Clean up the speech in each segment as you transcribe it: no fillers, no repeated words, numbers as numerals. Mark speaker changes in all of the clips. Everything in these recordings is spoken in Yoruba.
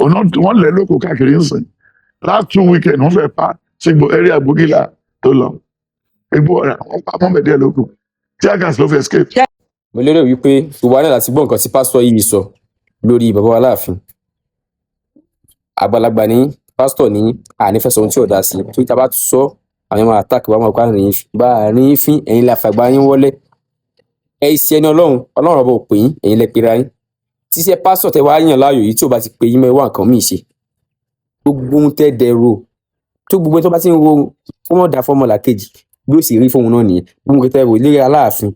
Speaker 1: Òun náà wọ́n lẹ̀ lóko káàkiri ń sìn. Last 2 weekend, wọ́n fẹ́ pa sígbó area Gbógìlà tó lọ igbó ọ̀rà, wọ́n pa mọ́bẹ̀ díẹ̀ lóko. Tear gas ló fi escape.
Speaker 2: Mo lérò wípé gbogbo wa náà láti gbọ́ nǹkan tí pásítọ̀ yìí sọ lórí bàbá wa Aláàfin. Àgbàlagbà ní pásítọ̀ ní ànífẹ́sọ ohun tí ò dá sí, torí tá a bá sọ, àwọn máa attack wa, máa kó àárín bá àárín fín. Ẹ̀yin la fàgbà yín wọlé. Ẹ ṣe ẹni Ọlọ́run, Ọlọ́run ọba ò pè yín, ẹ̀yin lẹ pera yín. Tíṣẹ́ pásítọ̀ tẹ wá yàn láàyò yìí, tí ò bá ti pè yín mọ́, ẹ wá nǹkan míì ṣe. Gbogbo ohun tẹ́ dẹ̀ rò tó, gbogbo ẹni tó bá ti ń ro kó mọ̀ dá fọ́mọlà kejì, bí ó sì rí fóun náà nìyẹn. Gbogbo nǹkan tẹ́ rò lérí Aláàfin,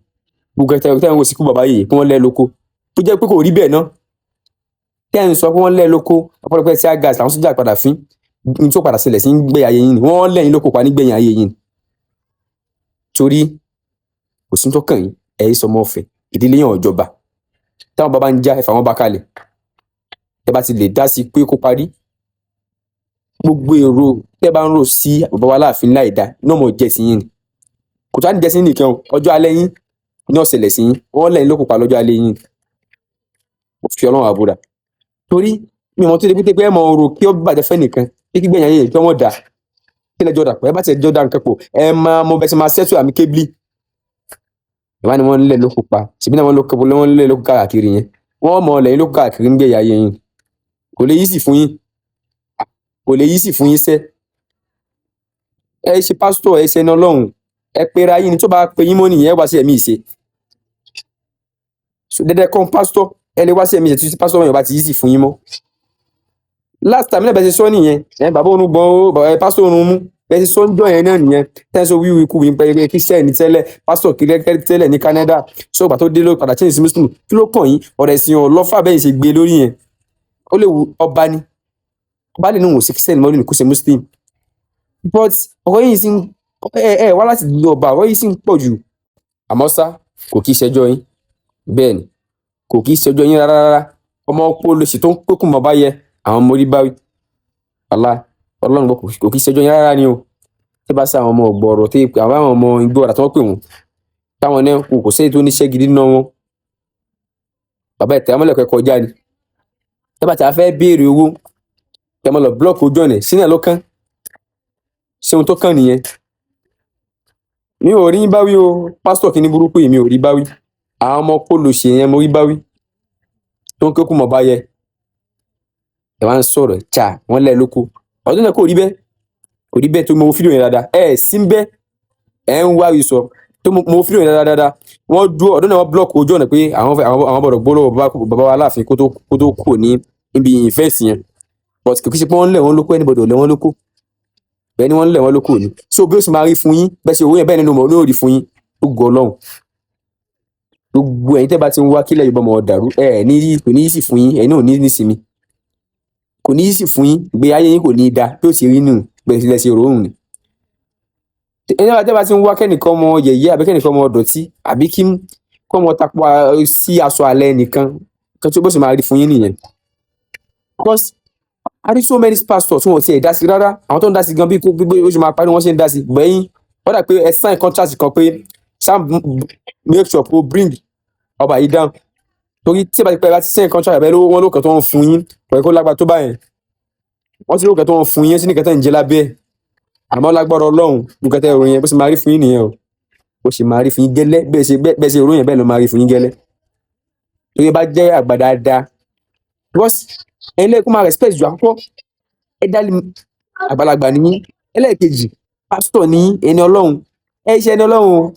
Speaker 2: gbogbo nǹkan tẹ́ ń rò síkú bàbá yìí, kí wọ́n lẹ́ lóko, tó jẹ́ pé kò rí bẹ́ẹ̀ náà tẹ́ ń sọ pé wọ́n lẹ́ lóko, ọ̀pọ̀lọpọ̀ tear gas làwọn sójà padà fín ní tó padà ṣẹlẹ̀ sí ń gbé ayé yín ni wọ́n lẹ́yìn lóko pa nígbẹ̀yìn ayé yín ni. Torí kò sí tó kàn yín, ẹ̀ yí sọmọ ọ̀fẹ́ ìdílé yẹn ọ̀jọba táwọn bàbá ń já ẹ̀fà wọn bá kalẹ̀. Ẹ bá ti lè dá sí pé kó parí, gbogbo èrò tẹ́ bá ń rò sí bàbá wa Láàfin láì dá náà mọ̀ jẹ́ sí yín ni. Kò tó á ní jẹ́ sí yín nìkan o, ọjọ́ alẹ́ yín ní ọ̀sẹ̀lẹ̀ sí yín, wọ́n lẹ́yìn lóko pa lọ́jọ́ alẹ́ yín. Mo fi Ọlọ́run àbúrà, torí mi ò mọ̀ tó lè pété pé ẹ mọ̀ ọ̀rọ̀ kí ó bàjẹ́ fẹ́ nìkan pé kí gbẹ̀yìn ayé yìí kí wọ́n dà kí lẹ́jọ́ dàpọ̀. Ẹ bá tiẹ̀ jọ́ da nǹkan pọ̀, ẹ máa mọ bẹ́ẹ̀ sẹ́ máa settle amicably. Ìwà ni wọ́n ń lẹ̀ lóko pa ṣèbí náà, wọ́n lóko, wọ́n ń lẹ̀ lóko káàkiri yẹn, wọ́n mọ̀ lẹ́yìn lóko káàkiri ń gbẹ̀yìn ayé yín. Kò lè yí sì fún yín, kò lè yí sì fún yín sẹ́. Ẹ ṣe pásítọ̀, ẹ ṣe ẹni Ọlọ́run, ẹ pera yín ni. Tó bá pe yín mọ́ nìyẹn, ẹ wá sí ẹ̀mí ìṣe dẹ́dẹ́ kan. Pásítọ̀, ẹ lè wá sí ẹ̀mí ìṣe tí pásítọ̀ yẹn bá ti yí sì fún yín mọ́. Last time náà, bẹ́ẹ̀ ṣe sọ nìyẹn. Ẹ bàbá òun gbọ́n ó, bàbá pásítọ̀ òun mú bẹ́ẹ̀ ṣe sọ ń jọ yẹn náà nìyẹn. Tẹ́sán wíwí kú wí pé Christian tẹ́lẹ̀, pásítọ̀ kìrẹ́kẹ́ tẹ́lẹ̀ ní Canada, sọ́gbà tó dé ló padà change sí Muslim. Kí ló kàn yín? Ọ̀rọ̀ ẹ̀sìn ọ̀lọ́fà bẹ́ẹ̀ ṣe gbé lórí yẹn. Ó lè wu ọba ni, ọba lè ní òun ò sí Christian mọ́ lónìí, kó ṣe Muslim, but ọ̀rọ̀ yìí sì ń ẹ wá láti lu ọba, ọ̀rọ̀ yìí sì ń pọ̀ jù. Àmọ́ ṣá, kò kí í ṣẹjọ́ yín bẹ́ẹ̀ ni, kò kí í ṣẹjọ́ yín rárá rárá. Ọmọ ọpọ olóṣì tó ń pékùn mọ́ bá yẹ àwọn ọmọ orí báwí ọlá Ọlọ́run gbọ́, kò kí í ṣẹjọ́ yín rárá ni o. Tí bá sá àwọn ọmọ ọgbọ̀rọ̀ tí àwọn ọmọ igbó ọ̀rà tí wọ́n pè wọ́n táwọn náà kò sẹ́yìn tó níṣẹ́ gidi nínú wọn. Bàbá ẹ̀ tẹ́ amọ́lẹ̀kọ́ kọjá ni ẹ bá ti a fẹ́ béèrè owó kẹ́ mọ́ lọ block ojú ọ̀nà sínú ẹ̀ ló kán. Ṣé ohun tó kàn nìyẹn? Mi ò rí báwí o. Pásítọ̀ kìíní burúkú yìí, mi ò rí báwí. Àwọn ọmọ kó lò ṣe yẹn, mo rí báwí tó ń kékun mọ̀ bá yẹ. Ẹ wá ń sọ̀rọ̀ cha, wọ́n lẹ̀ lóko ọdún náà, kò rí bẹ́ẹ̀, kò rí bẹ́ẹ̀. Tó mo fídíò yẹn dáadáa, ẹ sí ń bẹ́ ẹ ń wá sọ tó mo fídíò yẹn dáadáa dáadáa. Wọ́n dúró ọdún náà, wọ́n block ojú ọ̀nà pé àwọn fẹ́ àwọn gbọ́dọ̀ gbólóhùn bàbá wa Aláàfin kó tó kúrò ní ibi ìfẹ́ǹsì yẹn, but kò kí ṣe pé wọ́n lẹ̀ wọ́n lóko. Anybody ò lẹ̀ wọ́n lóko bẹ́ẹ̀ ni, wọ́n lẹ̀ wọ́n lóko ni. So bí ó sì máa rí fún yín bẹ́ẹ̀ ṣe owó yẹn bẹ́ẹ̀ nínú mọ̀ ní òrì fún yín ó gọ Ọlọ́run. Gbogbo ẹ̀yin tẹ́ bá ti ń wá kílẹ̀ Yorùbá mọ̀ dàrú, ẹ̀ ní kò ní í sì fún yín, ẹ̀yin náà ò ní nísinmi, kò ní í sì fún yín, ìgbé ayé yín kò ní í da bí ó ti rí nù bẹ́ẹ̀ sílẹ̀ ṣe ròhùn ni. Ẹ̀yin náà tẹ́ bá ti ń wá kẹ́nìkan ọmọ yẹ̀yẹ́ àbí kẹ́nìkan ọmọ dọ̀tí àbí kí kọ́ ọmọ tapọ̀ sí aṣọ alẹ́ nìkan kan tí ó bó sì máa rí fún yín nìyẹn, because I rí so many pastors tí wọ́n ti ẹ̀ dá sí rárá. Àwọn tó ń dá sí gan, bí ó ṣe máa parí wọ́n ṣe ń dá sí gbẹ̀yìn. Wọ́n dà pé ẹ sign contract kan pé sam make sure kó bring ọba yìí down, torí tí ẹ bá ti pẹ́ láti sign contract abẹ́ lówó wọn ló kàn tó ń fún yín pẹ̀lú kó lágbára tó báyẹn, wọ́n ti lóko tó ń fún yín sí nìkan tó ń jẹ lábẹ́ ẹ̀. Àmọ́ lágbára Ọlọ́run, nǹkan tẹ́ ìròyìn yẹn bó ṣe máa rí fún yín nìyẹn o, bó ṣe máa rí fún yín gẹ́lẹ́ bẹ́ẹ̀ ṣe ìròyìn yẹn bẹ́ẹ̀ ló máa rí fún yín gẹ́lẹ́, torí ẹ bá jẹ́ àgbà dáadáa, because ẹ̀yin lẹ́yìn kó máa respect ju àkọ́kọ́ elderly àgbàlagbà ní yín. Ẹlẹ́ẹ̀kejì, pásítọ̀ ní ẹni Ọlọ́run, ẹ ṣe ẹni Ọlọ́run o.